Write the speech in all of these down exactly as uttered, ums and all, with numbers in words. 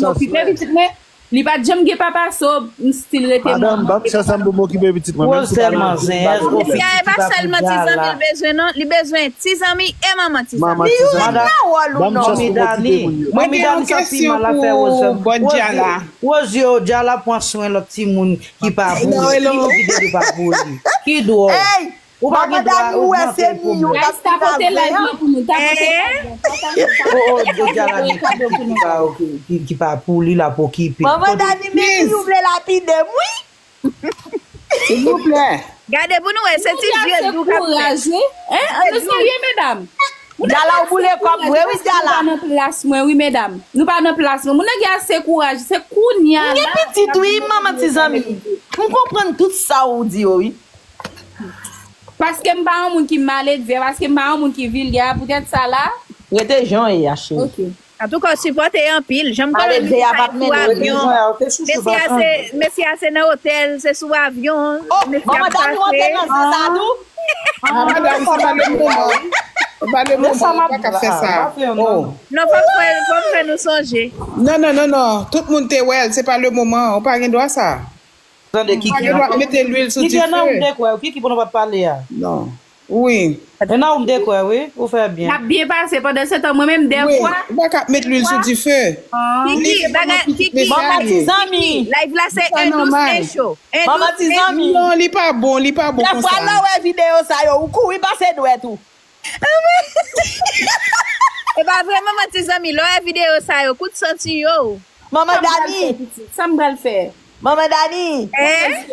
m okipe pitit mwen. Li pa t janm gen papa, so m still rete manman. Madanm, ban m chans an pou m okipe pitit mwen, menm si pa gen pitit, pa gen pwoblèm. Mesye a, e pa sèlman ti zanmi l bezwen, non. Li bezwen ti zanmi e manman ti zanmi. Manman ti zanmi. Ban m chans pou m okipe moun yo. Mwen gen yon kesyon pou Bòn Djala. Rosie, Djala pran swen lòt timoun ki pa pou li. Ki moun ki di li pa pou li? Ki dwòl. Ou pa gen dwa ogmante pwoblèm. Guys, tapote live lan pou nou, tapote live lan. Pataje, pataje, pataje, pataje, pataje kado pou nou. Ki pa pou li, l ap okipe. Manman Dani, men ki ou vle lapide m, wi. Silvouplè. Gade pou nou wè, se ti zye dou k ap fè. Hein? Ann nou serye, medam. Djala, ou boule kòb vre wi, Djala. Nou pa nan plas mwen wi, medam. Nou pa nan plas mwen. Moun nan gen ase kouraj, se kounye a la. M gen pitit wi, manman ti zanmi. M konprann tout sa ou di yo wi. Paske m pa yon moun ki maledve, paske m pa yon moun ki vilgè, poutèt sa la. Rete jan w ye a, cheri. Ok. Antouka, w sipòte anpil. Jan m konnen mesye a pa t sou avyon. Mesye a se, mesye a se nan otèl, se sou avyon. Oh, manman Dani monte nan zen sa tou? Ah, madanm, se pa le moman. Se pa le moman, ou pa ka fè sa. Oh. Non, fò m fè, fò m fè nou sonje. Non, non, non, non. Tout moun te wè l, se pa le moman. Ou pa gen dwa sa. Tande, Kiki. Ou pa gen dwa mete lwil sou dife. Kiki, nan ou m te kwè, Kiki, pou nou pa t pale a. Non. Wi. E nan ou m te kwè, wi. Ou fè byen. N ap byen pase pandan se tan, mwen menm, dèfwa. Wi, ou pa ka ap met lwil sou dife. Kiki, bagay, Kiki, Kiki, live la se en dous, en cho. En dous, en cho. Non, li pa bon, li pa bon konsa. Dèfwa lè w wè videyo sa yo, ou kouri pase dwèt ou. E pa vre, manman ti zanmi, lè w wè videyo sa yo, kout santi yo. Manman Dani. Sa m pral fè? Manman Dani.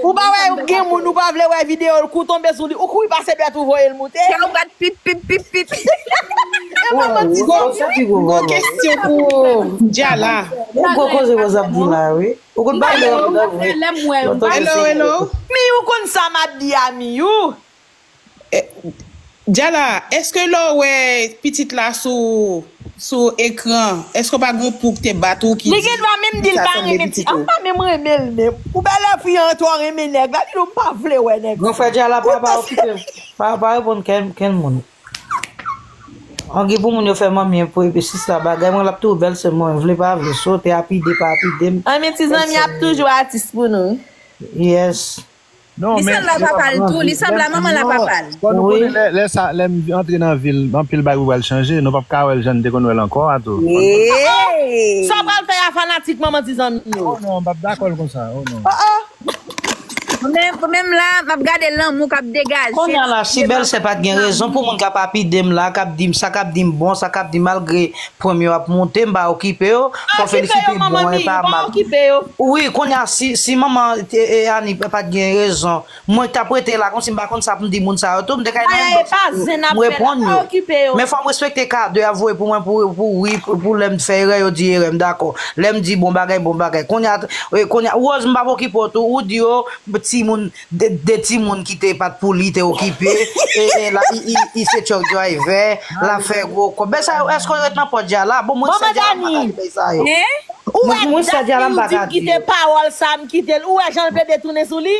Ou pa wè gen moun ou pa vle wè videyo l, kou tonbe sou li, ou kouri pase dwèt ou voye l moute. Kè w bat pip, pip, pip, pip. E manman ti zanmi. Gwo kesyon pou Djala. Ou gwo koze w ap di la, wi. Ou konn pale anpil vre. Hello, hello. Miyou konn sa m ap di a Miyou. Eh, Djala, èske lè w wè pitit la sou, sou ekran, èske w pa gen yon pou w te bat ou ki di sa sanble pitit ou? Li gen dwa menm di l pa renmen ti, an pa menm renmen l menm. Ou bèlè fi an twò renmen nèg la, li di w m pa vle wè nèg la. Granfrè Djala, pa, pa okipe, pa, pa reponn kenn, kenn moun. An gen pou moun yo fè manmi pou epi sista bagay, mwen l ap toujou bèl se mwen, vle pa vle, sote, apide, pa apide m. An men ti zanmi ap toujou atis pou nou. Yes. Non, li sanble a papa l tou, li sanble a manman l a papa l. Bon, nou konnen lè, lè sa, lè m antre nan vil, anpil bagay pou pral chanje, nou p ap ka wè l jan n te konn wè l ankò a tou. Sa w pral fè a fanatik manman ti zanmi yo? Oh non, m p ap dakò l konsa, oh non. Mwen menm, mwen menm la, m ap gade lanmou k ap degaje. Kounye a la, si bèlsè pa t gen rezon pou moun k ap apide m la, k ap di m sa, k ap di m bon, sa k ap di malgre pwen m yo ap monte, m pa okipe yo. Fò felisite bon e pa mal. Wi, kounye a, si, si manman e, e, Ani pa t gen rezon, mwen t ap rete la, kòmsi m pa konn sa pou m di moun sa yo tou, m te ka nan inbox m reponn yo. Men fò m respekte kado y ap voye pou mwen, pou, pou, wi, pou, pou lè m fè erè, yo di erè, m dakò. Lè m di bon bagay, bon bagay. Kounye a, e, kounye a, Rose, m p ap okipe w tou, ou di yo, timoun, de, de timoun ki te pa t pou li te okipe, e, e, la, i, i, i se truck driver, l ap fè gwo kòb. Bèl sa yo, èske w ret nan pòt Djala? Bon, mwen se Djala, m pa ka di bèl sa yo. Ou wè dat Miyou di m kite pawòl sa, m kite l. Ou wè jan l plede tounen sou li?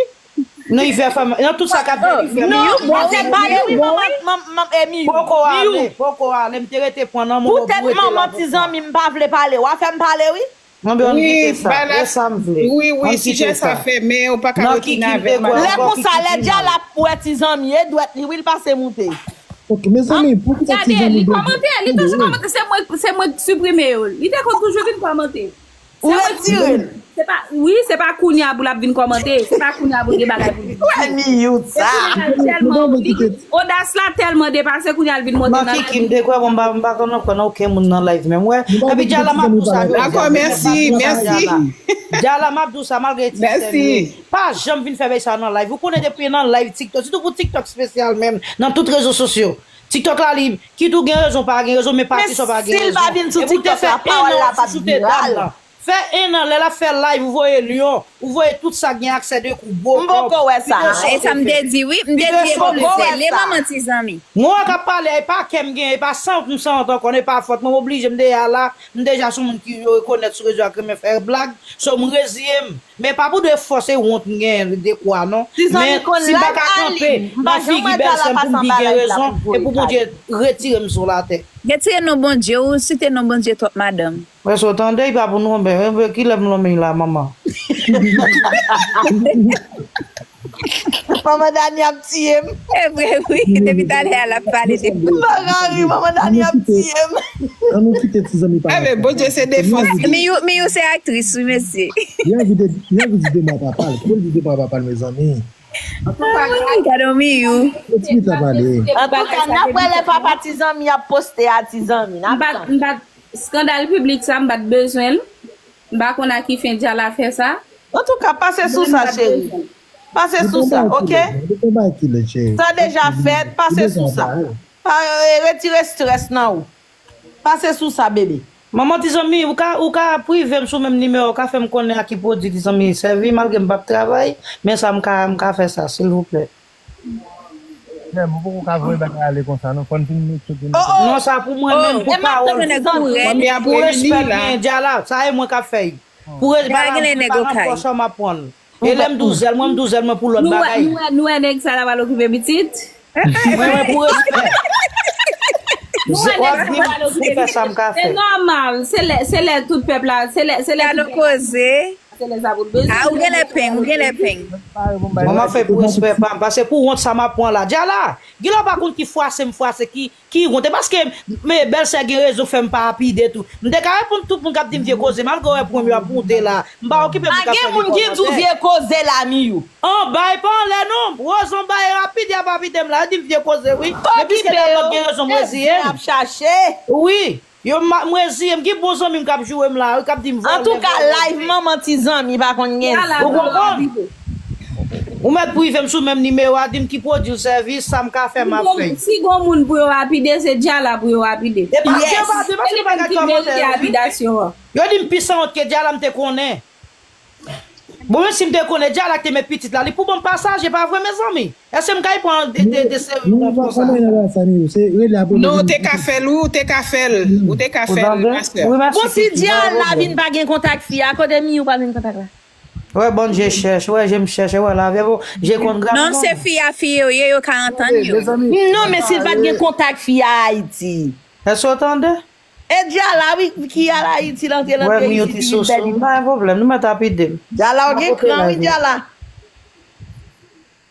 Non, i fè fanm, nan tout sa k ap fè, li fè. Non, mwen te pale wi, manman, manman, e, Miyou. Poko ale, poko ale, m te rete pran nan moun pou rete la. Poutèt manman ti zanmi m pa vle pale, w a fè m pale wi. Wi, bagay la, wi, wi, sijè sa fèmen, ou pa ka retounen avè l. Lè konsa, lè Djala ap wè ti zanmi, e dwèt li, wi, l pase moute. Ok, mezanmi, poukisa ti zanmi dwe di? Gade, li kòmante, li toujou kòmante, se mwen, se mwen k siprime yo. Li te konn toujou vin kòmante. Ou retire l? Se pa, wi, se pa kounye a pou l ap vin kòmante, se pa kounye a pou l gen bagay pou l di. Wè Miyou sa. Odas la tèlman depase, kounye a l vin monte nan lavi. Kiki, m te kwè, bon, m pa, m pa konn kwè nan okenn moun nan live menm, wè. Epi Djala, m ap di w sa, Djala, m ap di w sa, malgre ti sè m yo, pa janm vin fè bagay sa nan live. Ou konnen depi nan live TikTok, sitou pou TikTok espesyal menm, nan tout rezo sosyo. TikTok la lib, kit ou gen rezon, pa gen rezon, men pati sa w pa gen rezon. Epi w te fè en an w ap chouchoute dam nan. Fè en an, lè l ap fè live, ou voye lyon, ou voye tout sa k gen aksè de kou, gwo kòb. M poko wè sa. E sa m te di, wi. M te di, e poko wè se li, manman ti zanmi. Mwen wè k ap pale a, e pa kè m gen, e pa sant m sant ankò, e pa fòt mwen, m oblije, m deja la, m deja se yon moun ki yo rekonèt sou rezo a k renmen fè blag, so m reziye m. Men pa pou de fòs e wont m gen de kwa, non. Men si m pa ka kanpe nan figi bèlsè m pou m di gen rezon, e pou Bondye retire m sou latè. Retire non Bondye, ou site non Bondye twòp, madanm. Wè, sa w tande, e pa pou nou, men, ki lè m lonmen la, manman? Manman Dani ap tiye m. E vre, wi. Depi talè a, l ap pale de. M pa ka ri, manman Dani ap tiye m. Ann nou kite ti zanmi pa. Enben, Bondye se defans li. Miyou, Miyou se aktris, wi, mesye. Li anvi de, li anvi di de mwa papa l. Kite l di de mwa papa l, mezanmi. Ay, gade yon Miyou. Kite ti pita pale. Antouka, n ap wè lè papa ti zanmi ap poste a ti zanmi. N ap tann. Skandal piblik sa, m pa t bezwen l. M pa konn a ki fen Djala fè sa. Antouka, pase sou sa, cheri. Pase sou sa, ok? Sa deja fèt, pase sou sa. Pa, eh, retire strès nan ou. Pase sou sa, bebe. Manman, ti zanmi, ou ka, ou ka prive m sou menm nimewo, ou ka fè m konnen a ki pwodui, ti zanmi, sèvi, malgre m p ap travay, men sa m ka, m ka fè sa, silvouplè. Frè m, ou poko ka voye bagay ale konsa, non, fò n fin mete tout. Oh, oh. Non, sa pou mwen menm, pou pawòl. Manmi, pou respè gen, Djala, sa e mwen k ap fè l. Pou respè, pa nan pòch an m ap pran l. E lè m douzèl, mwen m douzèl, mwen pou lòt bagay. Nou wè, nou wè nèg sa la pral okipe pitit? Mwen, mwen pou respè. Nou wè nèg sa la pral okipe pitit. Se nòmal, se lè, se lè tout pèp la, se lè, se lè tout pèp la. Se lè sa pou l bezwen. Ah, ou gen lè peng, ou gen lè peng. Manman fè pou respè pa m, paske pou wont sa m ap pran la. Djala, gen lè w pa konn ki fwase m fwase, ki, ki wont. E paske, men bèlsè gen rezon fè m pa apide tou. M te ka reponn tout moun k ap di m vye koze, malgre w wè pwen m yo ap monte la. M pa okipe moun k ap fè vye kòmantè. Pa gen moun ki di w vye koze la, Miyou. Anba e pa anlè non. Woz anba e rapide ap apide m la. Yo di m vye koze, wi. Men piske lè m gen rezon, m reziye m. Ap chache. Wi. Yo, m reziye m, gen bon zanmi m k ap joure m la, wi, k ap di m vòlè. Antouka, live manman ti zanmi pa konn gen. Ou konprann? Ou mèt prive m sou menm nimewo a, di m ki pwodui l sèvi, sa m ka fè, m ap fè. Si gon moun pou yo rapide, se Djala pou yo rapide. E pa, e pa, e pa, se pa gad kòmantè yo, wi. Yo di m pi sanwont ke Djala, m te konnen. Bon, men si m te konnen Djala k te met pitit la, li pou ban m pasaj, e pa vre, mezanmi? Èske m kay pran de, de, de seri konsa? Non, ou te ka fè l, wi, ou te ka fè l, ou te ka fè l, ma sè. Bon, si Djala vin pa gen kontak fi a, kote Miyou pa gen kontak la? Ouais, bon, je cherche, ouais, je me cherche, ouais, la vie, bon, je konn granmoun. Non, se fi a fi yo ye, yo ka antann yo. Non, men si l pa t gen kontak fi a Ayiti. Èske w tande? E Djala, wi, ki al Ayiti, l antre, l antre isi, li vin pèdi. Pa gen pwoblèm, nou mèt ap ede m. Djala, w gen kran, wi, Djala.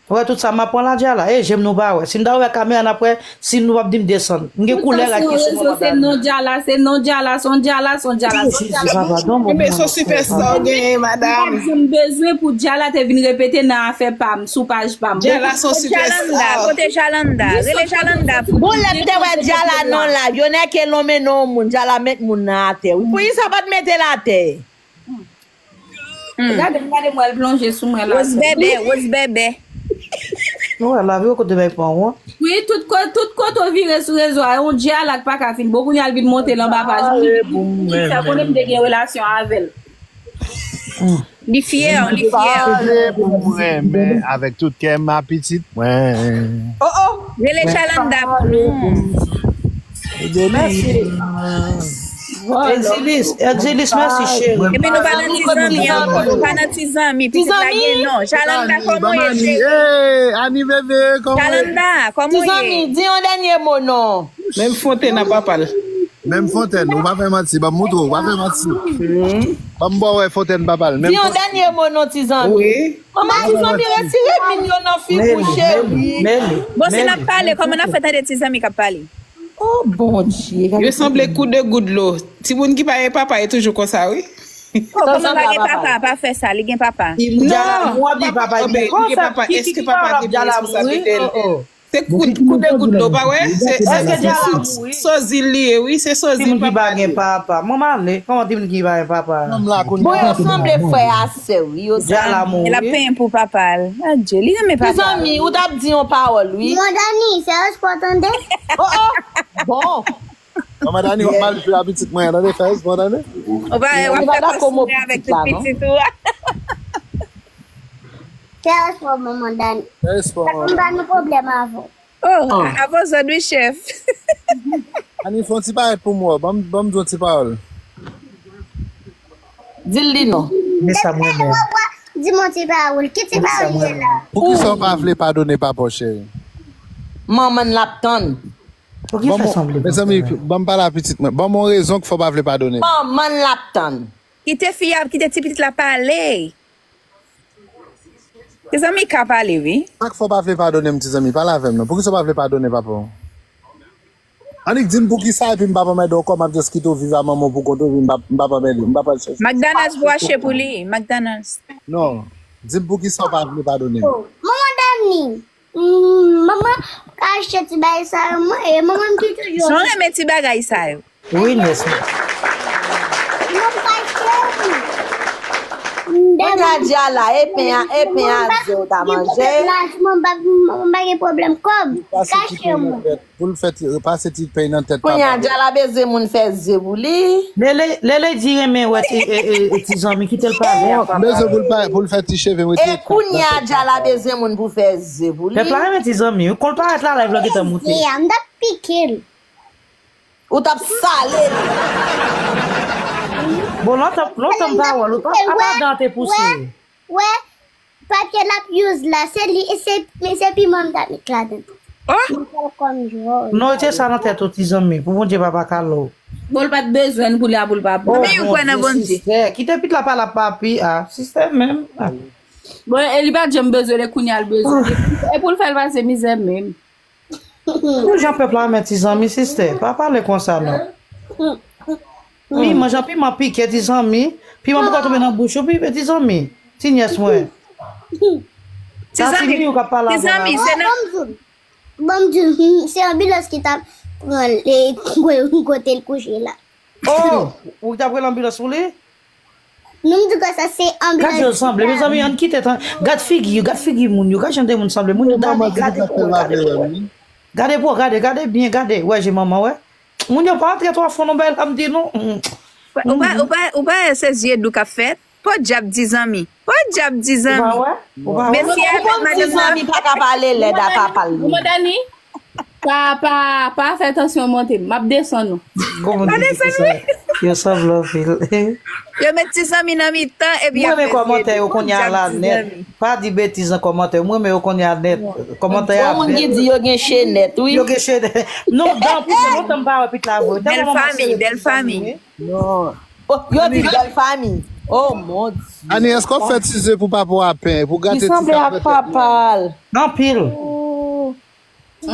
Wè, tout sa m ap pran la, Djala. E, je m nou pa wè. Si m ta ouvè kamera, n ap wè si nou p ap di m desann. M gen koulè rad ki sou mwen, madanm. Se non Djala, se non Djala, se on Djala, se on Djala, se on Djala. Jezi, papa, non, bon. Ebyen, se on sipèsta w genyen, madanm. M pa t janm bezwen pou Djala te vin repete nan afè pa m, sou paj pa m. Djala se on sipèsta. Kote Jalanda? Rele Jalanda pou. Bon, lè m te wè Djala nan live, yo nèke lonmen non moun, Djala met moun nan atè, wi. Poukisa pa t mete l atè? Gade m, gade m wè l plonje sou mwen la. Woz bèbè, woz bèbè. Nou wè lavi w kote bay pran wont. Wi, tout ko-, tout kote w vire sou rezo a, yon Djala k pa ka fin. Bon, kounye a l vin monte l anba paj. Sa konnen m te gen relasyon avè l. Li fyè, li fyè. Pase pou m renmen avèk tout kè m a pitit mwen. Oh, oh. Rele Jalanda pou nou. Mèsi. Exilis, Exilis, mèsi, cheri. Epi nou pa nan ti zanmi ankò, nou pa nan ti zanmi. Pitit la gen non. Jalanda, kòman w ye, cheri? Hey, Ani bebe, kòman w ye? Jalanda, kòman w ye? Ti zanmi, di yon dènye mo non. Menm Fontèn a papa l. Menm Fontèn, ou pa fè manti, ban m moutre w, ou pa fè manti. Ban m ba w wè Fontèn papa l. Di yon dènye mo non, ti zanmi. Wi. Manman, ti zanmi, retire min yo nan figi w, cheri. Bon, si n ap pale, kòman n ap fè tande ti zanmi k ap pale? Oh, Bondye, gade. Yo sanble kou de gout dlo. Timoun ki pa gen papa, yo toujou konsa, wi. Oh, kòman pa gen papa? Pa fè sa, li gen papa. Non, papa, li gen papa. Èske papa gen responsabilite l? Se kou, kou de gout dlo, pa wè? Se, se, se, se sozil li ye, wi, se sozil papa li ye. Timoun ki pa gen papa. Manman ale, kòman timoun ki pa gen papa? Bon, yo sanble frè a sè, wi, yo sanble. L ap penyen pou papa l. Adje, li renmen papa l. Mezanmi, ou t ap di yon pawòl, wi. Manman Dani, se respè w tande? Oh, oh, bon. Manman Dani, w ap mal jwe a pitit mwen an, tande, fè respè w tande. Ou pa wè, w ap fè kòsine avèk tout pitit ou a. Fè respè w, manman Dani. Fè respè w, manman. Sa konn ba nou pwoblèm avè w. Oh, avè w zòd wi, chèf. Ani, fè yon ti parèt pou m wè w. Ban m, ban m di yon ti pawòl. Di l li non. Men sa m renmen. Di m yon ti pawòl. Ki ti pawòl ye la? Poukisa w pa vle padone papa w, cheri? Manman l ap tann. Poukisa w sanble? Mezanmi, ban m pale a pitit mwen. Ban m yon rezon k fè w pa vle padone. Manman l ap tann. Kite fi a, kite ti pitit la pale. Ti zanmi ka pale, wi. Sa k fè w pa vle padone m, ti zanmi? Pale avè m non. Poukisa w pa vle padone papa w? Annik di m poukisa, epi m p ap anmède w ankò, m ap just kite w viv a manman w poukont ou, epi m p ap, m p ap anmède w, m p ap al chèche. McDonald's pou w achte pou li, McDonald's. Non, di m poukisa w pa vle padone m. Manman Dani, mm, manman ka achte ti bagay sa yo, mwen, e manman m ki toujou. Jan renmen ti bagay sa yo. Wi, nyès mwen. Manman ka achte pou. Kounya Djala, e pen a, e pen a ze w ta manje. Mwen pa gen pwoblèm kòb. Kache mwen. Pou l fè ti, pase ti pèy nan tèt Kounya Djala bezwen moun fè ze pou li. Lele di renmen wè ti zanmi, kite l pale. Bezwen pou l fè ti cheve. E kounya Djala bezwen moun pou fè ze pou li. Pèp la renmen ti zanmi wi. Kon l parèt la live la gentan moute. M t ap pike l. Ou t ap sale li. Bon, lontan m pa wè l, apa dan te pouse. Wè, papye l ap use la, se li, se piman m t ap met ladan. Li fè l kòm djòl. Non, rete sa nan tèt ou, ti zanmi, pou Bondye papa kale w. Bon, l pa t bezwen l koulye a pou l pa pran. Men yo kwè nan Bondye. Kite pitit la pale ap papi a, sistè menm. Bon, e li pa t janm bezwen, e kounya l bezwen. E pou l fè l pase mizè menm. Pou jan pèp la renmen ti zanmi, sistè, pa pale konsa non. Wi, manjan piman pike ti zanmi. Piman poko tonbe nan bouch ou, pi ti zanmi. Ti nyès mwen. Sa ti zanmi ou k ap pale avè la. Ti zanmi, se nan Bon, m di w, se anbilans ki t ap pran l e kote l kouche la. Oh, ou t ap rele anbilans pou li? Nou m di konsa se anbilans. Gad jan yo sanble, mezanmi, ann kite tan. Gad figi yo, gad figi moun yo, gad jan de moun sanble. Moun yo dani, gade po, gade po. Gade po, gade, gade byen, gade. Wè je manman, wè. Moun yo pa antre twò fon non, bay la m di nou. Ou pa, ou pa, ou pa wè se zye dou k ap fèt? Podyab ti zanmi. Podyab ti zanmi. Ou pa wè? Ou pa wè? Mesye avèk madanm nan. Ti zanmi pa ka pale lèd a papa l. Manman Dani, pa, pa, pa fè tansyon monte m. M ap desann ou. Pa desann wi. Yo sanble anpil. Yo met ti zanmi nan mitan epi y ap fè zye dou. Mwen renmen kòmantè yo kounye a la nèt. Pa di betiz nan kòmantè yo. Mwen renmen yo kounye a nèt. Kòmantè a bèl. Gen moun ki di yo gen chenèt wi. Yo gen chenèt. Non, dan pou se lontan m pa wè pit la vre. Bèl fanmi, bèl fanmi. Non. Oh, yo di bèl fanmi. Oh mon Dieu. Ani, èske w fè ti ze pou papa w a pen, pou gate ti sa fè tèt li? Li sanble ak papa l. Anpil.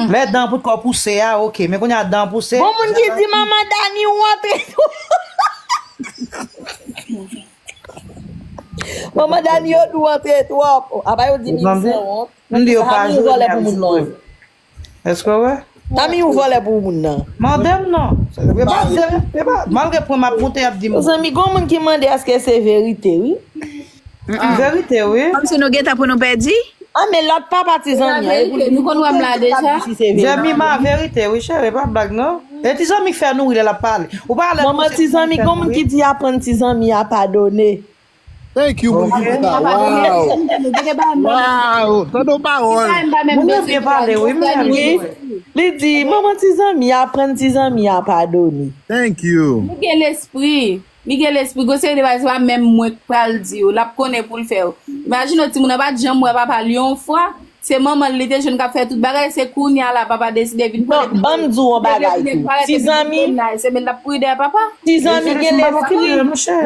Lè dan pou kò pouse a, oke. Men kounye a dan pouse. Bon moun ki di manman Dani ou antre twòp. Manman Dani yo di w antre twòp. Apa yo di Mimi sanwont. M di yo pa jwe vòlè pou moun non. Èske w wè? Tanmi yon vòlè pou moun nan. Mande m non. E pa, e pa, malgre pwen m ap moute, y ap di m. Zanmi, gon moun ki mande èske se verite, wi. Verite, wi. Kòmsi nou gentan pou nou pèdi? An, men lòt papa ti zanmi an, e pou li. Nou konn wè m la deja. Jemima, verite, wi, cheri, pa blag, non. E ti zanmi k fè nou ri lè l ap pale. Ou pa alèz pou se ti zanmi k fè nou ri. Manman ti zanmi, gon moun ki di aprann ti zanmi a padone. Thank you, moun ki fè sa. Wow! Wow! Tande yon pawòl. Moun yo byen pale, wi, mezanmi. Li di, manman ti zanmi, aprann ti zanmi a padone. Thank you. Li gen lespri. Li gen lespri. Gon seri de bagay, se pa menm mwen k pral di yo. L ap konnen pou l fè yo. Imajine w, timoun nan pa t janm wè papa l yon fwa. Se manman l li te jwenn k ap fè tout bagay, se kounye a la papa deside vin pran li. Non, ban m di w yon bagay tou. Ti zanmi, ti zanmi gen lespri,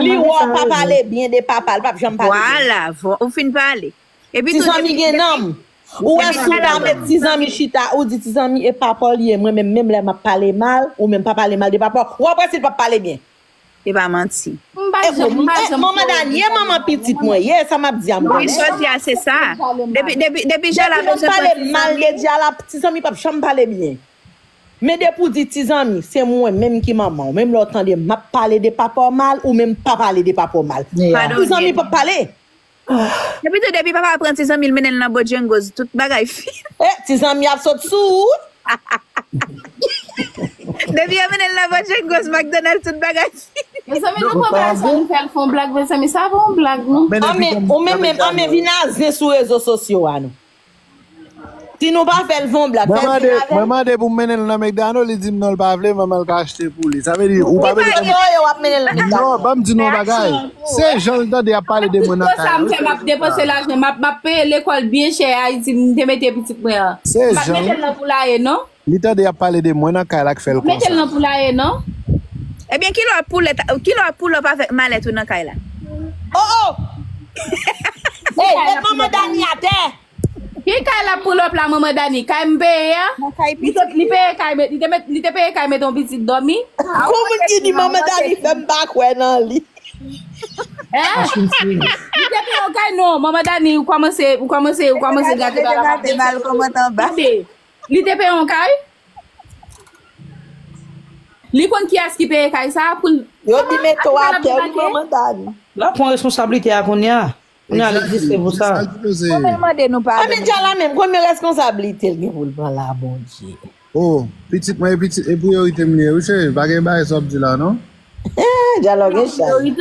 li wè w pa pale byen de papa, l p ap janm pale byen. Vwala, ou fin pale. Epi tou, ti zanmi gen nanm. Ou wè si w pa met ti zanmi chita, ou di ti zanmi e papa w li ye, mwen menm, menm lè m ap pale mal, ou menm pa pale mal de papa w, w ap wè si l p ap pale byen. E pa manti. M pa janm, m pa janm. Manman Dani, e manman pitit mwen, ye sa m ap di a mwen. Wi, sa w di a se sa. Depi, depi, depi Djala bezwen pran ti zanmi. Depi w pale mal de Djala, ti zanmi p ap janm pale byen. Men depi w di ti zanmi, se mwen menm ki manman w. Menm lè w tande m ap pale de papa w mal, ou menm pa pale de papa w mal. Ti zanmi p ap pale. Epi tou, depi papa pran ti zanmi l mennen l nan Bojangles, tout bagay fini. E, ti zanmi ap sot sou ou. Depi yo mennen l nan Bojangles, McDonald, tout bagay fini. Mezanmi, nou pran bagay sa, nou fè l fè yon blag, mezanmi, sa pa yon blag, non. Anmen, ou menm, menm, anmen, vin a zen sou rezo sosyo a, non. Si nou pa fè l fè yon blag, fè l vin avè l. Mwen mande pou m mennen l nan McDonald, li di m non, l pa vle, manman l ka achte pou li. Sa vle di, ou pa vle pou m. Yo, yo, w ap mennen l nan McDonald. Non, ban m di nou yon bagay. Se jan l tande y ap pale de mwen nan kay la. Tout sa m fè, m ap depanse lajan, m ap, m ap peye lekòl byen chè Ayiti, m te mete pitit mwen an. M ap mete l nan poulaye, non. Li tande y ap pale de mwen nan kay la k fè l konsa. Mete l nan poulaye, non. Ebyen, kilò poulèt, kilò poulòp avèk malèt ou nan kay la? Oh, oh! Ey, met manman Dani atè! Ki kay l ap poulòp la, manman Dani? Kay m peye a? Li te, li peye kay, li te met, li te peye kay, mete yon pitit dòmi? Kou moun ki di manman Dani fè m pa kwè nan li. Li te peye yon kay, non, manman Dani, ou kòmanse, ou kòmanse, ou kòmanse gate bal. Gate bal, kòmante anba. Tande, li te peye yon kay? Li konn kiyès ki peye kay sa a pou l. Yo di mete w atè wi, manman Dani. L ap pran responsablite a kounye a. Kounye a l egziste pou sa. Mwen mande nou padon. Ebyen, Djala menm, konbyen reskonsablite l gen pou l pran la, Bondye? Oh, pitit mwen, e pitit, e priyorite m li ye, wi, cheri. Pa gen bagay sa w ap di la, non? Djala gen chay.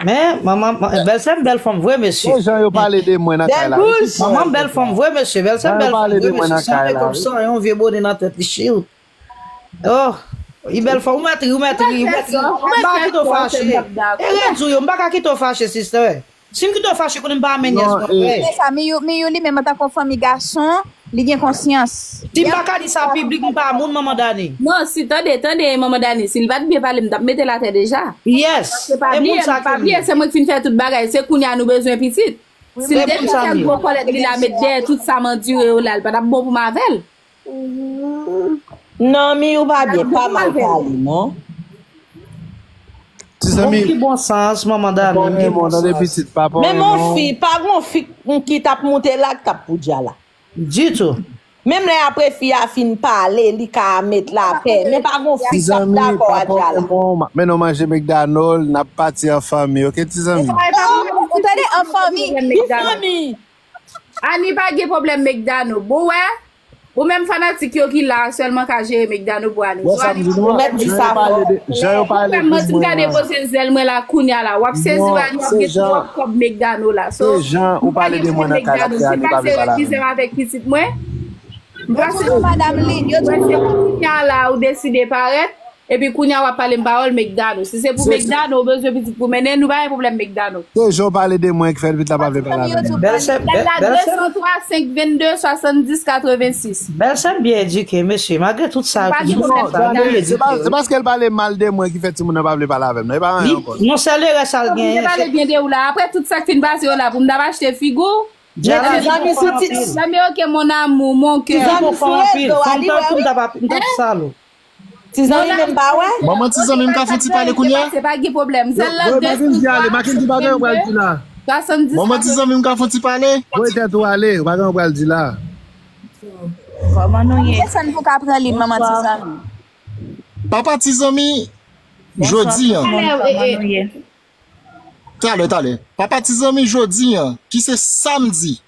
Men, manman, bèlsè m bèl fanm vre, mesye. Se jan yo pale de mwen nan kay la. Manman m bèl fanm vre, mesye. Bèlsè m bèl fanm vre, mesye. Sanble kòm sa, yon vye bone nan tèt li, chill. Oh, li bèl fanm, ou mèt ri, ou mèt ri, ou mèt ri. M pa ka kite w fache. E rèd ou yo, m pa ka kite w fache, sister. Si m kite w fache, konnen m pa mennyèz mwen vre. Se sa, Miyou, Miyou li menm antanke yon fanmi gason, li gen konsyans. Si m pa ka di sa piblik, m pa moun, manman Dani. Non, si, tande, tande, manman Dani, si l pa t byen pale, m t ap mete l atè deja. Yes. Se pa bliye, pa bliye, se mwen ki fin fè tout bagay, se kounye a nou bezwen pitit. Si l te fè gwo kòlèt li la met dèyè tout sa m andire yo la, l pa t ap bon pou m avè l. Non, Miyou pa byen, pa mal pale, non. Tizanmi. Ki bon sans, manman Dani. Bon, tande pitit, papa. Men mon fi, pa gon fi ki t ap moute la, ki t ap pou Djala. Ditou. Menm lè apre fi a fin pale, li ka met lapè. Men pa gon fi k ap dakò a Djala. Men nou manje McDonald, n ap pati an fanmi, oke, tizanmi? Ou tande, an fanmi. Ki fanmi? Ani pa gen pwoblèm McDonald. Bon, wè. Ou menm fanatik yo ki la sèlman ka jere McDonald pou Ani. Ou mèt di sa fò. Jan yo pale de mwen. M ka depoze zèl mwen la kounye a la. W ap sezi Ani, w ap gen twòp kòb McDonald la. Se jan ou pale de mwen nan kay la, Ani pa vle pale avè m. Avèk pitit mwen. M pase Madam Lynn, yo di kounye a la ou deside parèt. Epi kounye a w ap pale m pawòl McDonald. Si se pou McDonald ou bezwen pitit pou mennen, nou pa gen pwoblèm McDonald. Se jan w pale de mwen ki fè pitit la pa vle pale avè m. Bèlsè, bèlsè. De san twa, senk vennde, swasanndis, katrevensis. Bèlsè m byen edike, mesye. Malgre tout sa, se paske l pale mal de mwen ki fè timoun nan pa vle pale avè m. Non, e pa anyen ankò. Non, sèl erè sa l genyen. Mwen pale byen de ou la. Apre tout sa k fin pase yo la, pou m ta achte figi w. Zanmi, ok, mon amour, mon cœur. Zanmi, sou rezo a, li wè wi. M t ap sal ou. Tizanmi menm pa wè? Manman Tizanmi, m ka fè ti pale kounye a? Se pa gen pwoblèm. Sèl la de san twa, senk vennde, swasanndis. Manman Tizanmi, m ka fè ti pale? Voye tèt ou ale, ou pa gen w pral di la. Kòman nou ye? Desann pou ka pran li, manman Tizanmi. Papa Tizanmi, jodi an. Talè, talè. Papa Tizanmi, jodi an, ki se samdi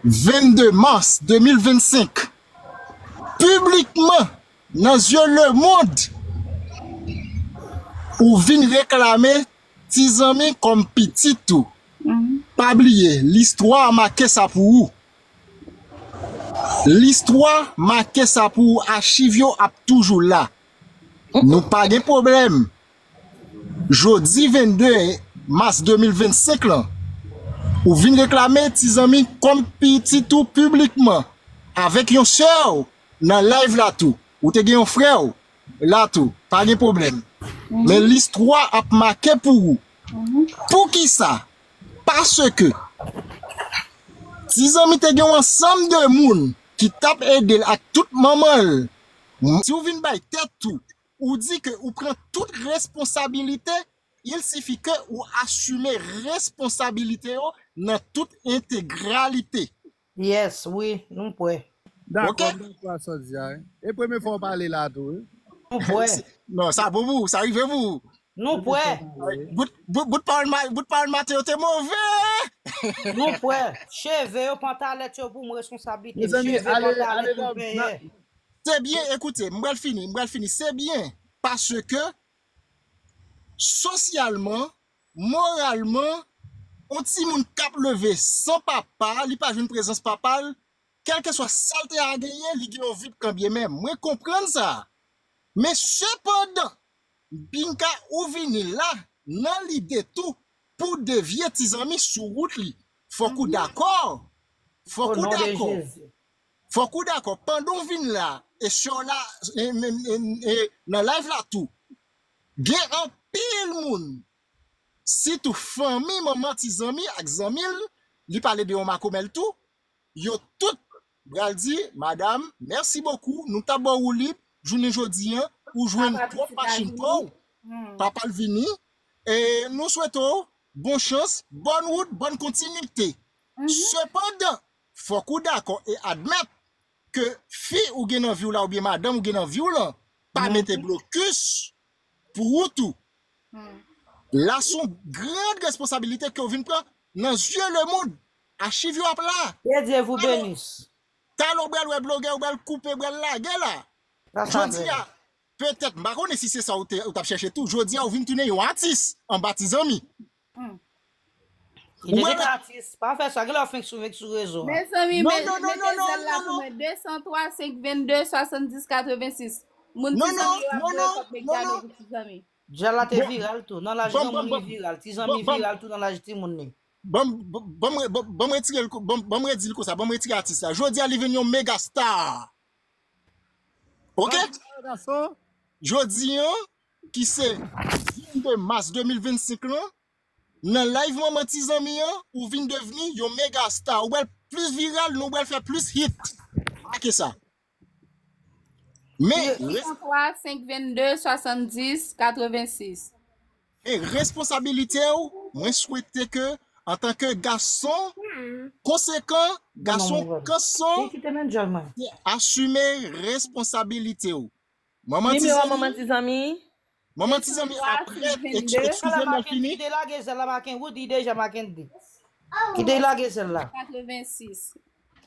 vennde mas de mil vennsenk, piblikman, nan zye lemonn, ou vin reklame Tizanmi kòm pitit ou. Pa bliye, listwa make sa pou ou. Listwa make sa pou ou, achiv yo ap toujou la. Nou pa gen pwoblèm. Jodi vennde mas de mil vennsenk lan, ou vin reklame Tizanmi kòm pitit ou piblikman, avèk yon sè w nan live la tou. Ou te gen yon frè w la tou. Pa gen pwoblèm. Men listwa ap make pou ou. Poukisa? Paske Tizanmi te gen yon ansanm de moun ki t ap ede l ak tout manman l. Si w vin bay tèt ou, ou di ke ou pran tout responsabilite, il sifi ke ou asime responsabilite yo nan tout entegralite. Yes, wi, nou prè. Dakò, m dakò a sa w di a, wi. E premye fwa w pale la tou, wi. Nou prè. Non, sa bon pou ou, sa rive pou ou. Nou prè. Bout, bout, bout pawòl ma-, bout pawòl maten yo te move. Nou prè. Cheve yo, pantalèt yo pou m responsablite. Cheve, pantalèt pou peye. Se byen, ekoute, m pral fini, m pral fini. Se byen, paske sosyalman, moralman, yon timoun k ap leve san papa, li pa jwenn prezans papa l, kèlkeswa sa l te a genyen, li gen yon vid kanbyenmenm. Mwen konprann sa. Men sepandan, Binka, ou vini la nan lide tou pou devye Tizanmi sou wout li. Fòk ou dakò. Fòk ou dakò. Fòk ou dakò. Pandan w vin la, e sè w la, e, e, e, e, nan live la tou, gen anpil moun, sitou fanmi manman Tizanmi ak zanmi l, li pale de yon makomè l tou, yo tout pral di, madam, mèsi bokou, nou t ap ba w woulib, jounen jodi an, ou jwenn twòp machin pa w, papa l vini, e nou swete w bon chans, bòn wout, bòn kontinite. Sepandan, fòk ou dakò e admèt ke fi ou gen nan vi w la oubyen madanm ou gen nan vi w lan pa mete blokis pou ou tou. Hmm. La se yon gran responsabilite ke w vin pran nan zye lemonn. Achiv yo ap la. Que Dieu vous bénisse. Talè w pral wè blogè, w pral koupe, w pral lage la. Jodi a, petèt, m pa konnen si se sa ou te, ou t ap chèche tou. Jodi a, ou vin tounen yon atis anba Ti Zanmi. Hmm. Li te atis. Pa fè sa. Gen lè w fenk sou, fenk sou rezo a. Mezanmi, mete zèl la pou mwen. De san twa, senk venn de, swasanndis, katrevensis. Moun Ti Zanmi yo ap voye kòb, met kado pou Ti Zanmi. Djal la te viral tou. Nan laj granmoun li viral. Ti Zanmi viral tou nan laj timoun li. Ban m, ban m, ban m, ban m retire l, ban m, ban m redi l konsa, ban m retire atis la. Jodi a, li vin yon mega star. Ok? Jodi an, ki se vennde mas de mil vennsenk lan, nan live manman Ti Zanmi an, ou vin devni yon mega star. Ou pral plis viral, nou pral fè plis hit. Make sa. Men, de san twa, senk venn de, swasanndis, katrevensis. E responsabilite w, mwen swete ke, antanke gason konsekan, gason kanson, asime responsabilite w. Manman Ti Zanmi, manman Ti Zanmi, apre, eskize m, fini. Kite lage zèl la, Makenwood, li deja Makenwood. Kite lage zèl la. Katrevensis.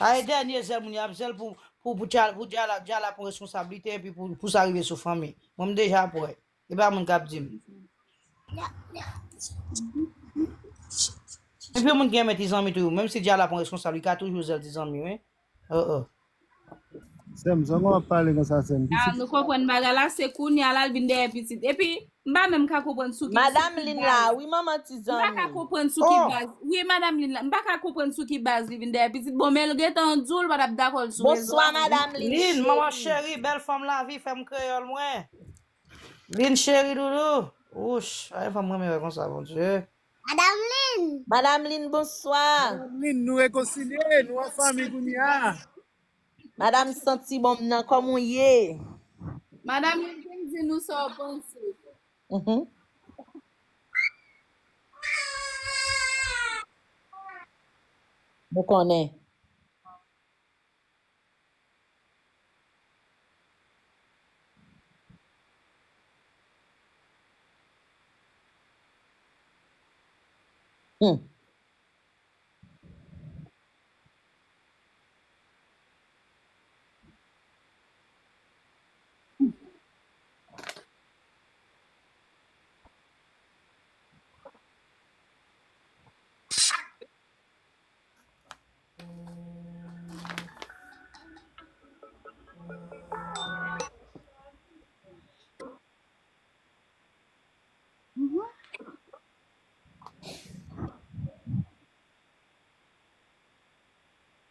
A, e dènye zèl moun y ap zèl pou, pou, pou Djala, pou Djala, Djala pran responsablite epi pou, pou sa rive sou fanmi. Mwen, m deja prè. E pa moun k ap di m. Epi moun ki renmen Ti Zanmi toujou, menm si Djala pran responsab, li ka toujou zèl Ti Zanmi, wi. Oh, oh. Sè m, sa w ap pale konsa, sè m? Ah, nou konprann bagay la, se kounye a la l vin dèyè pitit. Epi, m pa menm ka konprann sou ki, Madanm Lin la, wi, manman Ti Zanmi. M pa ka konprann sou ki baz. Wi, Madanm Lin la, m pa ka konprann sou ki baz li vin dèyè pitit. Bon, men l gentan di w l pa t ap dakò l sou rezo a. Bonswa, Madanm Lin. Lin, manman cheri, bèl fanm lavi, fè m kreyòl mwen. Lin cheri doudou. Wouch, ay fanm mwen renmen wè konsa, Bondye. Madanm Lin. Madanm Lin, bonswa. Madanm Lin, nou rekonsilye, nou an fanmi kounye a. Madanm santi bon m nan, kòman w ye? Madanm Lin, vin di nou sa w panse. Mhm. Nou konnen. Hmm. Mhm.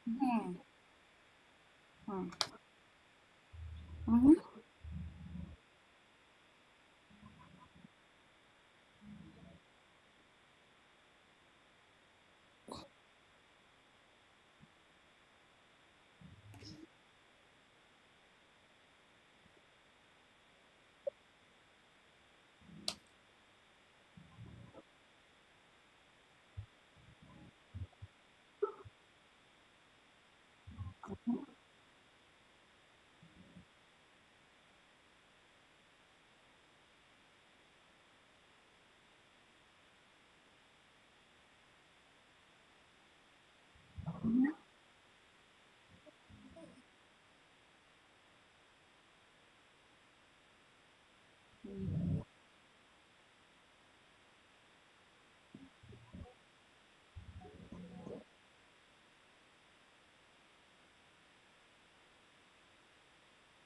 Hmm. Hmm. Mhm.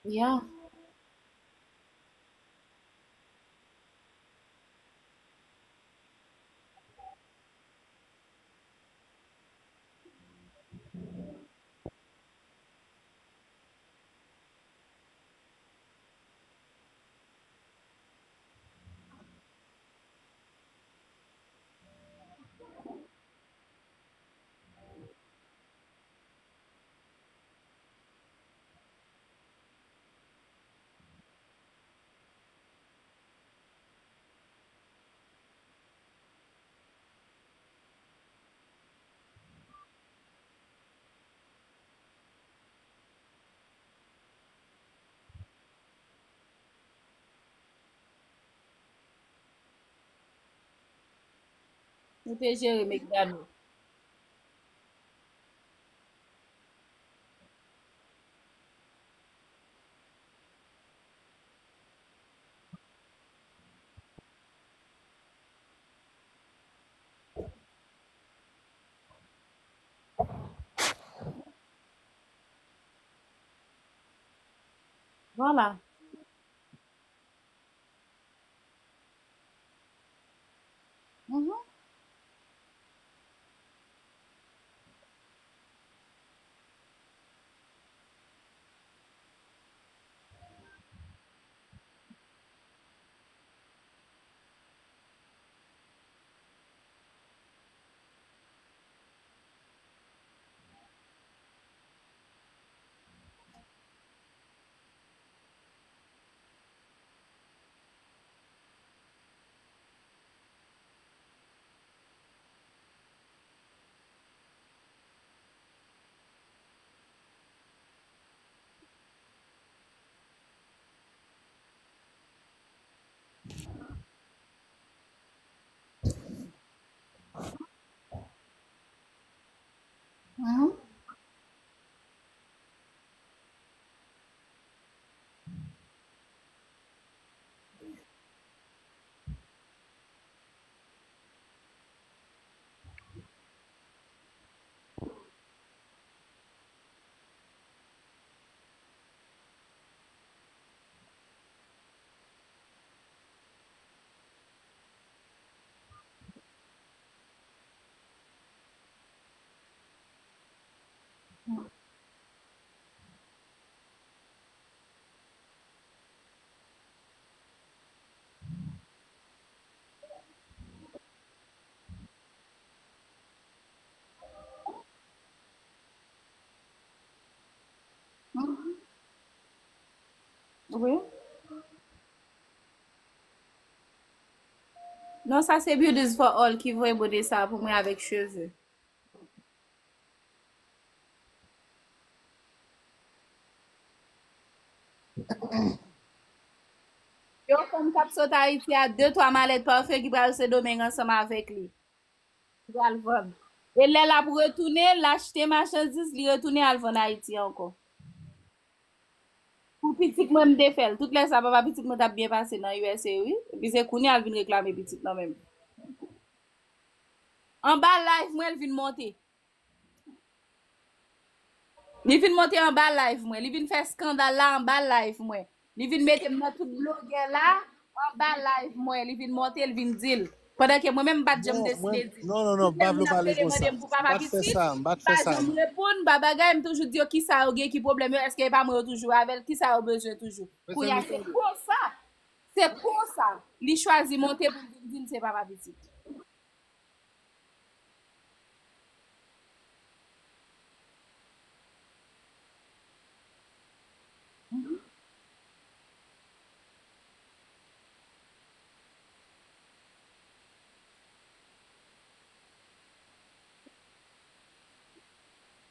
Yeah. Nou te jere McDonald. Vwala. Mhm. Mhm. Mhm. Wi. Non, sa se Beauties for All ki voye mande sa pou mwen avèk cheve. Yon fanm k ap sot Ayiti a, de twa malèt pafen ki pral Sendomeng ansanm avèk li. Li pral vann. E lè l ap retounen, l achte machandiz, li retounen al vann Ayiti ankò. Pou pitit mwen, m te fè l. Tout lè sa, papa pitit mwen t ap byen pase nan U S A, wi. Epi se kounye a l vin reklame pitit nan men m. Anba live mwen, l vin monte. Li vin monte anba live mwen. Li vin fè eskandal la anba live mwen. Li vin mete m nan tout blogè la anba live mwen. Li vin monte, li vin di l. Pandan ke mwen menm, m pa t janm deside di l. Non, non, non, m pa vle w pale konsa. M pa t fè sa, m pa t fè sa. M pa janm reponn, m pa bagay, m toujou di yo kisa yo gen, ki pwoblèm yo, èske e pa mwen yo toujou avè l, kisa yo bezwen toujou. Kounye a, se konsa, se konsa, li chwazi monte pou l vin di m se papa pitit.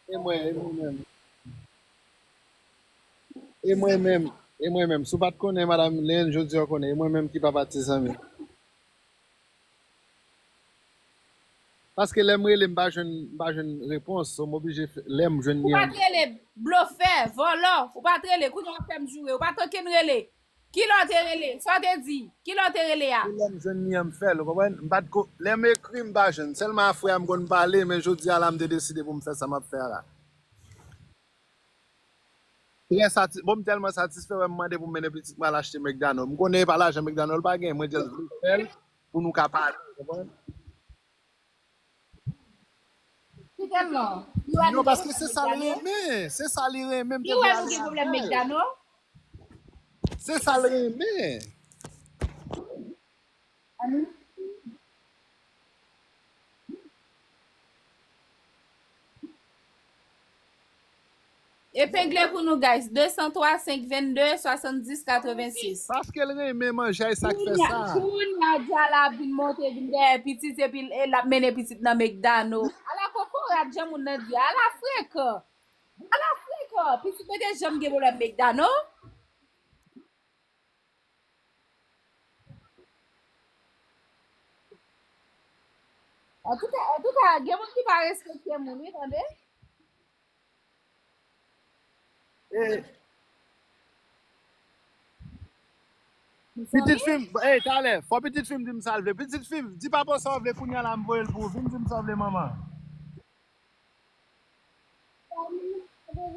E mwen, e mwen menm. E mwen menm, e mwen menm. Si w pa t konnen, madanm Len, jodi a w konnen. E mwen menm ki papa ti zanmi. Paske lè m rele, m pa jwenn, m pa jwenn repons, so m oblije fè, lè m jwenn li an. Ou pa t rele, blofè, vòlò, ou pa t rele, kounye a w ap fè m joure, ou pa t okenn rele. Kilè w te rele? Sa w te di? Kilè w te rele a? Se lè m jwenn li an, m fè l, ou konprann? M pa t ko, lè m ekri, m pa jwenn. Sèlman a frè a m konn pale, men jodi a la, m te deside pou m fè sa m ap fè a la. Trè sati-, bon, m tèlman satisfè, wè m mande pou m mennen pitit mwen al achte McDonald. M konnen e pa lajan McDonald l pa gen, mwen just vle fè l pou nou ka pale, w konprann? Non, paske se sa l renmen, se sa li renmen, m te vle al. Se sa l renmen. Epengle pou nou, guys. De san twa, senk venn de, swasanndis, katrevensis. Paske l renmen manje a, e sa k fè sa. Kounye a, kounye a, Djala ap vin monte, vin dèyè pitit, epi l, e l ap mennen pitit nan McDonald. Ala kokorat, jan moun nan di, ala frekan. Ala frekan. Pitit mwen te janm gen pwoblèm McDonald. Antouka, antouka, gen moun ki pa respekte moun, wi, tande. E, pitit fi m, e, talè, fò pitit fi m di m sa l vle. Pitit fi m, di papa w sa w vle, kounye a la m voye l pou ou. Vin di m sa w vle, manman.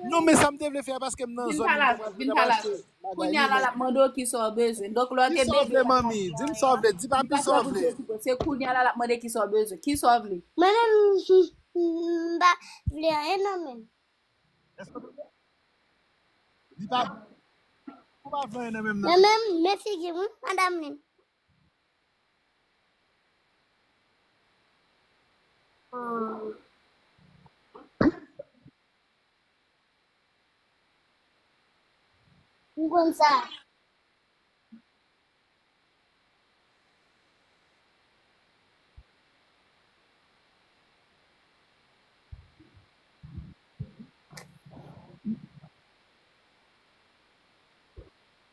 Non, men sa m te vle fè a, paske m nan zòn, m pa vle rache bagay. Kounye a la, l ap mande w kisa w bezwen. Donk, lè w te bebe, manmi, di m sa w vle, di papi sa w vle. Se kounye a la, l ap mande kisa w bezwen. Kisa w vle? Mwen menm, m pa vle anyen nan men m. Di pa, ou pa vle anyen nan men m nan. Nan men m, men figi m, wi, madanm Lin. M konn sa.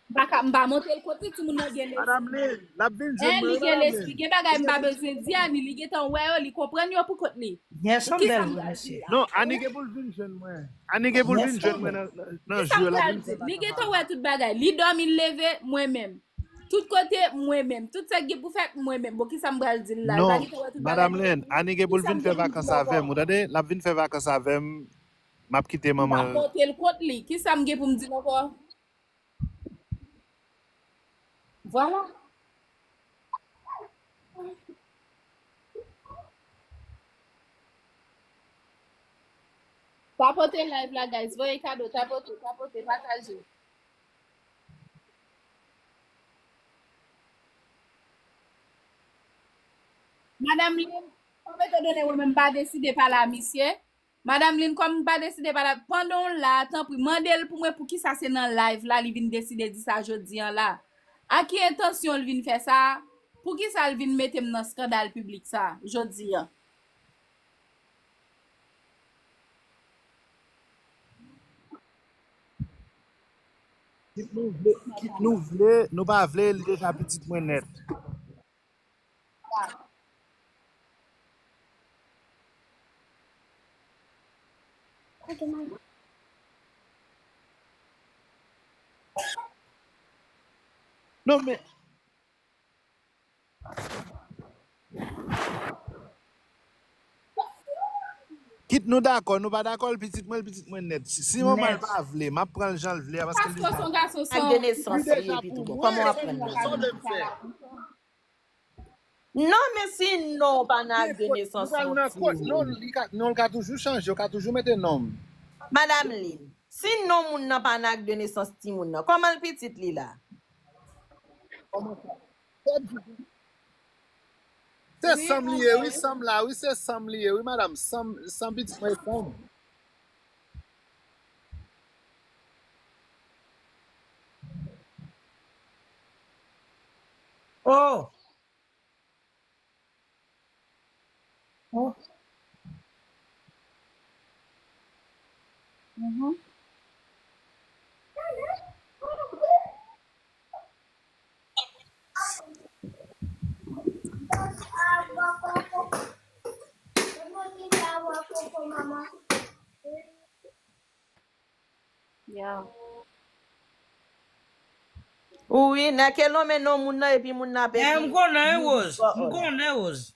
M pa ka, m pa monte l kot li, timoun nan gen lespri. Madanm Lin, l ap vin jwenn mwen, wi, madanm Lin. Gen bagay m pa bezwen di Ani, li gentan wè yo, li konprann yo pou kont li. Yes, m bèl, wi, mesye. Non, Ani gen pou l vin jwenn mwen. Ani gen pou l vin jwenn mwen nan, nan, nan jou yo, l ap vin fè vakansa. Li gentan wè tout bagay. Li dòmi, l leve, mwen menm. Tout kote, mwen menm. Tout sa k gen pou fèt, mwen menm. Bon, kisa m pral di l la? Li pa gentan wè tout bagay. Non, madanm Lin, Ani gen pou l vin fè vakans avè m, ou tande? L ap vin fè vakans avè m. M ap kite manman l. M ap monte l kot li. Kisa m gen pou m di l ankò? Vwala. Tapote live la, guys. Voye kado, tapote, tapote, pataje. Madanm Lin, kòm etandone mwen menm m pa deside pale a misye, Madanm Lin, kòm m pa deside pale, pandan w la, tanpri, mande l pou mwen poukisa se nan live la li vin deside di sa jodi an la. Ak ki entansyon l vin fè sa? Poukisa l vin mete m nan eskandal piblik sa jodi an? Kit nou vle, kit nou vle, nou pa vle, li deja pitit mwen nèt. Non, men. Kit nou dakò, nou pa dakò, l pitit mwen, l pitit mwen nèt. Si, si manman l pa vle, m ap pran l jan l vle a, paske l deja. Ak de nesans li epi tou. Bon, kòman w ap pran l? Non, men si non w pa nan ak de nesans, non, li ka, non, l ka toujou chanje, yo ka toujou mete non m. Madanm Lin, si non moun nan pa nan ak de nesans timoun nan, kòman l pitit li la? Se sanm li ye, wi, sanm la, wi, se sanm li ye, wi, madanm, sanm, sanm pitit mwen, sanm. Oh! Oh. Yeah. Wi, nan ke lonmen non moun nan epi moun nan ap ekri. M konnen, Rose. M konnen, Rose.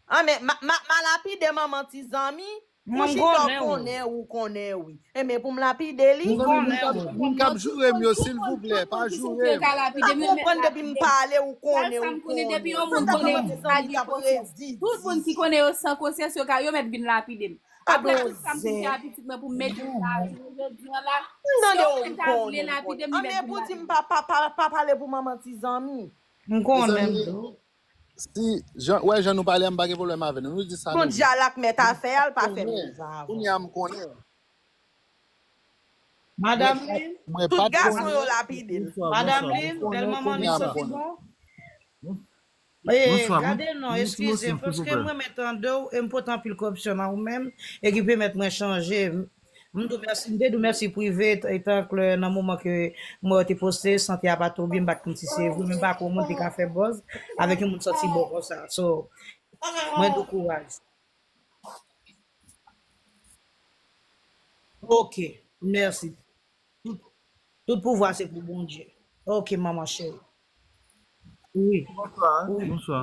Ah, men m a lapide manman ti zanmi. Mwen konnen ou konnen wi. Enben pou m lapide li. Moun k ap joure m yo, silvouplè, pa joure m. Ou konprann depi m pale ou konnen, ou konnen. Tout moun ki konnen yo san konsyans yo ka, yo mèt vin lapide m. Apre tout sa m fin fè a pitit mwen pou m mete l nan jounen jodi an la, si yo menm ta vle lapide m, li mèt vin lapide m. Anben pou di m pa pale pou manman ti zanmi. M konnen m tou. Si jan, wè jan nou pale a, m pa gen pwoblèm avè nou. Nou di sa nou vle. Kondya l ak mèt afè a, l pa fè menm jan avè w. Kounye a m konnen. Madanm Lin. Tout gason yo lapide l. Madanm Lin, bèl manman, nou santi bon? Gade non, eskize m, paske m renmen tande w, e m pote anpil koripsyon nan ou menm, e ki pèmèt mwen chanje. M di w mèsi, m te di w mèsi prive, etan ke nan moman ke mwen te poste, sante a pa twò byen, m pa t konn si se vre, men m pa kwè yon moun te ka fè buzz avèk yon moun santi bon konsa. So, Mwen di w kouraj. Ok, mèsi. Tout, tout pouvwa se pou Bondye. Ok, manman cheri. Wi. Bonswa. Wi. Bonswa.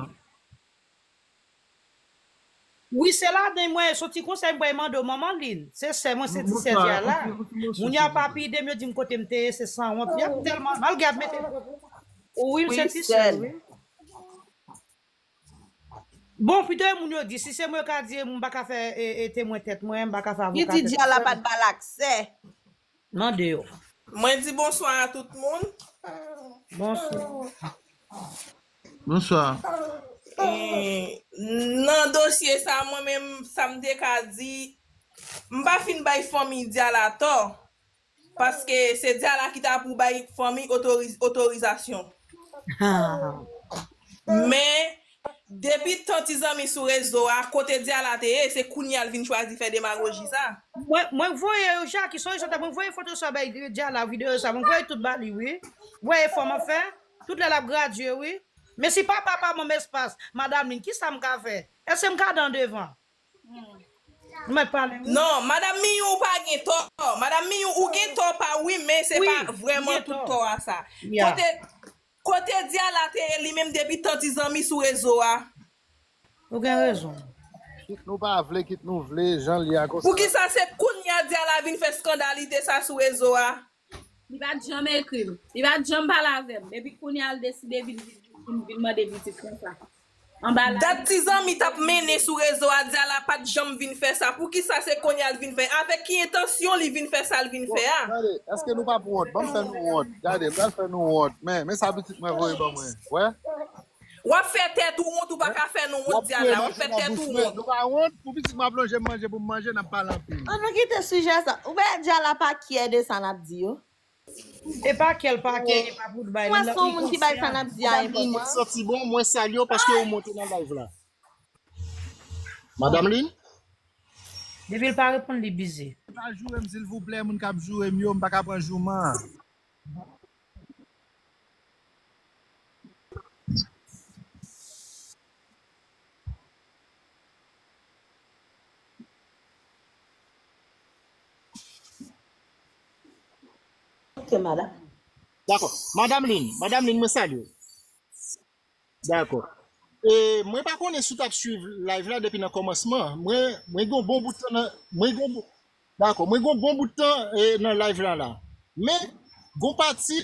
Wi, se ladan mwen, se yon ti konsèy mwen mande w, manman Lin. Se sè mwen, se ti sè Dyala. Moun yo ap lapide m, yo di m kote m te ye, se sanwont. Y ap tèlman, malgre y ap mete. Wi, se ti sè, wi. Bon, pito e moun yo di, si se mwen yo ka di, m pa ka fè e, e temwen tèt mwen, m pa ka fè avoka tèt mwen. Ki di Dyala pa t ba l aksè. Mande yo. Mwen di bonswa a tout moun. Bonswa. Bonswa. E, nan dosye sa, mwen menm, sa m te ka di, m pa fin bay fanmi Dyala tò. Paske se Dyala ki ta pou bay fanmi otoriz-, otorizasyon. Men, depi tan Ti Zanmi sou rezo a, kote Dyala te ye, se kounye a l vin chwazi fè demagoji sa. Mwen, mwen voye yo, Jackie, sonje sa, mwen voye foto sa bay Dyala, videyo sa, mwen voye tout ba li, wi. Voye fò m ap fè, tout lè l ap gradye, wi. Men si papa pa ban m espas, madanm Lin, kisa m ka fè? Èske m ka dan devan? Mwen pale, wi. Non, madanm Miyou, ou pa gen tò. Madanm Miyou, ou gen tò pa wi, men se pa vrèman tout tò a sa. Kote, kote Dyala te ye li menm depi tan Ti Zanmi sou rezo a. Ou gen rezon. Kit nou pa vle, kit nou vle, jan l ye a konsa. Poukisa se kounye a Dyala vin fè eskandalite sa sou rezo a? Li pa t janm ekri m. Li pa t janm pale avè m. Depi kounye a l deside vin, vin, vin, vin mande pitit konsa. Anba la. Dat Ti Zanmi t ap mennen sou rezo a, Dyala pa t janm vin fè sa. Poukisa se kounye a l vin fè? Avèk ki entansyon li vin fè sa l vin fè a? Bon, gade, èske nou p ap wont? Ban m fè nou wont. Gade, m pral fè nou wont. Men, men sa pitit mwen voye ban mwen. Wè? W ap fè tèt ou wont, ou pa ka fè nou wont, Dyala. W ap fè tèt ou wont. Nou pa wont? Pou pitit mwen ap lonje m manje pou m manje, n ap pale anpil. An nou kite sijè sa. Ou wè Dyala pa kyè de sa n ap di yo. E pa kè l pa kè, e pa pou bay li. Mwen se yon moun ki bay sa n ap di a enpòtans. Mwen santi bon, mwen salye w paske ou monte nan live la. Madanm Lin? Depi l pa reponn, li bize. Pa joure m, silvouplè, moun k ap joure m yo, m pa ka pran jouman. Ok, madam. Dakò. Madanm Lin, madanm Lin, mwen salye w. Dakò. E, mwen pa konnen si w t ap swiv live la depi nan kòmansman. Mwen, mwen gen yon bon bout tan nan, mwen gen yon bon, dakò, mwen gen yon bon bout tan, e, nan live la la. Men, gon pati,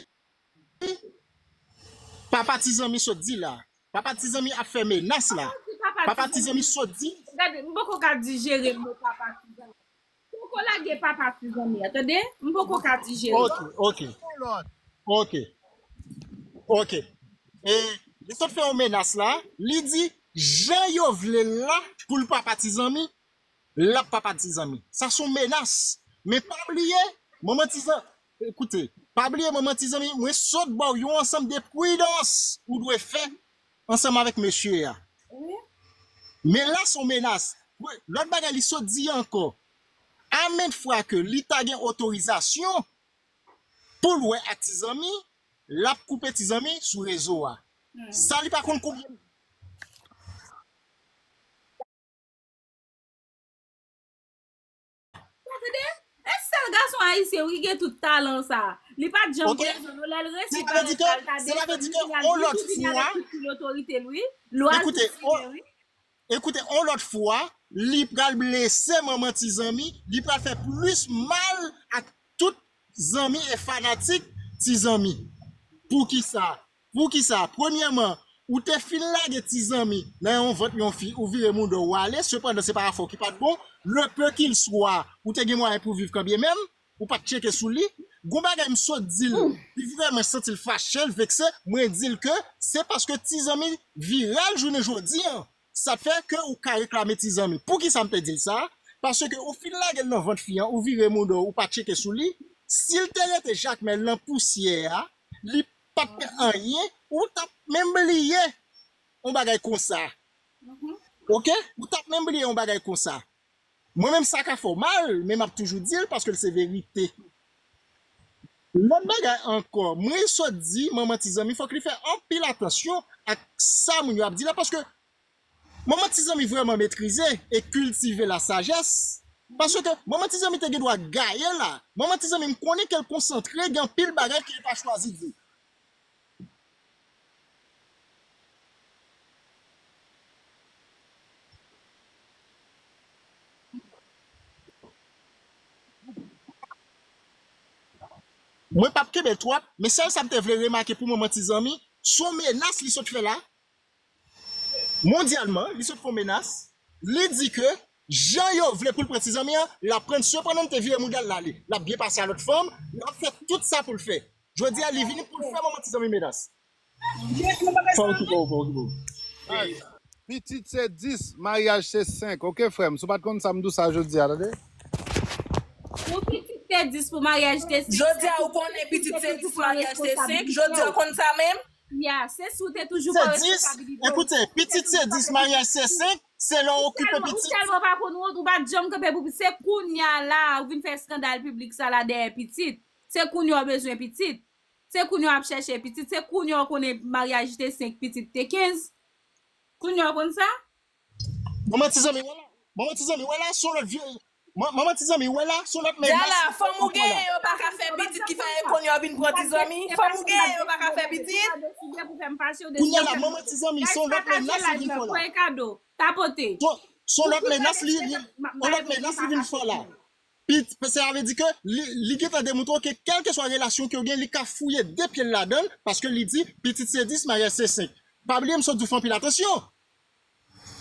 papa Ti Zanmi sot di la. Papa Ti Zanmi ap fè menas la. Papa Ti Zanmi sot di. Gade, m poko ka dijere mo papa Ti Zanmi. Poko lage papa Ti Zanmi a, tande? M poko ka dijere. Ok, ok. Ok. Ok. E, li sot fè yon menas la, li di, jan yo vle l la, pou l papa Ti Zanmi, l ap papa Ti Zanmi. Sa se yon menas. Men pa bliye, manman Ti Zanmi, ekoute, pa bliye, manman Ti Zanmi, mwen sot ba w yon ansanm de pridans ou dwe fè ansanm avèk mesye a. Wi. Men la se yon menas. Lòt bagay li sot di ankò, a menm fwa ke li ta gen otorizasyon pou l wè ak Ti Zanmi, l ap koupe Ti Zanmi sou rezo a. Hmm. Sa li pa konn koupe. Sa vle di, e sèl gason ayisyen wi ki gen tout talan sa. Li pa t janm prezan non, lè l resi parèt la, l ta desann, li vini avèk tout lotorite l wi. Lwa l tou siyen wi. Ekoute, on lòt fwa, li pral blese manman Ti Zanmi, li pral fè plis mal ak tout zanmi e fanatik Ti Zanmi. Poukisa? Poukisa? Premyèman, ou te fin lage Ti Zanmi nan yon vant yon fi, ou vire mouda w, w ale, sepandan se pa afè w ki pa t bon, le peu qu'il soit, ou te gen mwayen pou viv kanbyemenm, ou pa t tcheke sou li. Gon bagay m sot di l, li vrèman santi l fache, l vekse, mwen di l ke se paske Ti Zanmi viral jounen jodi an, sa fè ke ou ka reklame Ti Zanmi. Poukisa m te di l sa? Paske ou fin lage l nan vant fi an, ou vire mouda w, ou pa tcheke sou li. Si l te rete jakmèl nan pousyè a, li p ap fè anyen, ou t ap menm bliye yon bagay konsa. Oke? Ou t ap menm bliye yon bagay konsa. Mwen menm sa ka fè w mal, men m ap toujou di l paske l se verite. Lòt bagay ankò, mwen sot di manman Ti Zanmi fòk li fè anpil atansyon ak sa moun yo ap di la, paske Manman ti zanmi vrèman metrize e kiltive la sajès. Paske manman ti zanmi te gen dwa gaye la. Manman ti zanmi m konnen ke l konsantre, gen anpil bagay ke l pa chwazi di. Mwen p ap kenbe l twòp, men sèl sa m te vle remake pou manman ti zanmi, se yon menas li sot fè la. Mondyalman, li sot fè yon menas. Li di ke jan yo vle pou l pran ti zanmi an, l ap pran l, sepandan l te vire mouda l l ale. L ap byen pase a lòt fanm, l ap fè tout sa pou l fè. Jodi a, li vini pou l fè manman ti zanmi menas. Fò okipe w, fò okipe w. Pitit se dis, maryaj se senk. Oke, frè m, si w pa t konn sa, m di w sa jodi a, tande. Pou pitit se dis, pou maryaj se senk. Jodi a, ou konnen pitit se dis, maryaj se senk. Jodi a, ou konn sa menm? Ya, se si w te toujou pran responsabilite w. Ekoute, pitit se dis, maryaj se senk, se lè w okipe pitit. Ou tèlman pa konn wont, ou pa t janm kanpe pou pitit. Se kounya la, ou vin fè eskandal piblik sa la dèyè pitit. Se kounya w bezwen pitit. Se kounya w ap chèche pitit. Se kounya w konnen maryaj te senk, pitit te kenz. Kounya w konn sa? Manman ti zanmi, wè la. Manman ti zanmi, wè la, se yon lòt vye. Manman ti zanmi, wè la, se yon lòt menas. Djala, fanm ou genyen yo pa ka fè pitit ki fè kounya w vin pran ti zanmi. Fanm ou genyen yo pa ka fè pitit. Kounya la, manman ti zanmi, se yon lòt menas li vin fè la. Kado, tapote. Se yon lòt menas li, yon lòt menas li vin fè la. Sa vle di ke li, li gentan demontre ke kèlkeswa relasyon ke w gen, li ka fouye de pye l ladan l, paske li di pitit se dis, maryaj se senk. Pa bliye m sot di w fè anpil atansyon.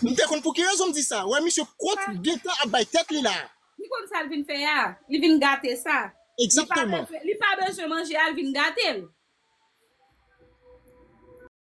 M te konn pou ki rezon m di sa. Wè misye kot gentan ap bay tèt li la. Li konn sa l vin fè a. Li vin gate sa. Egzakteman. Li pa bezwen manje a, l vin gate l.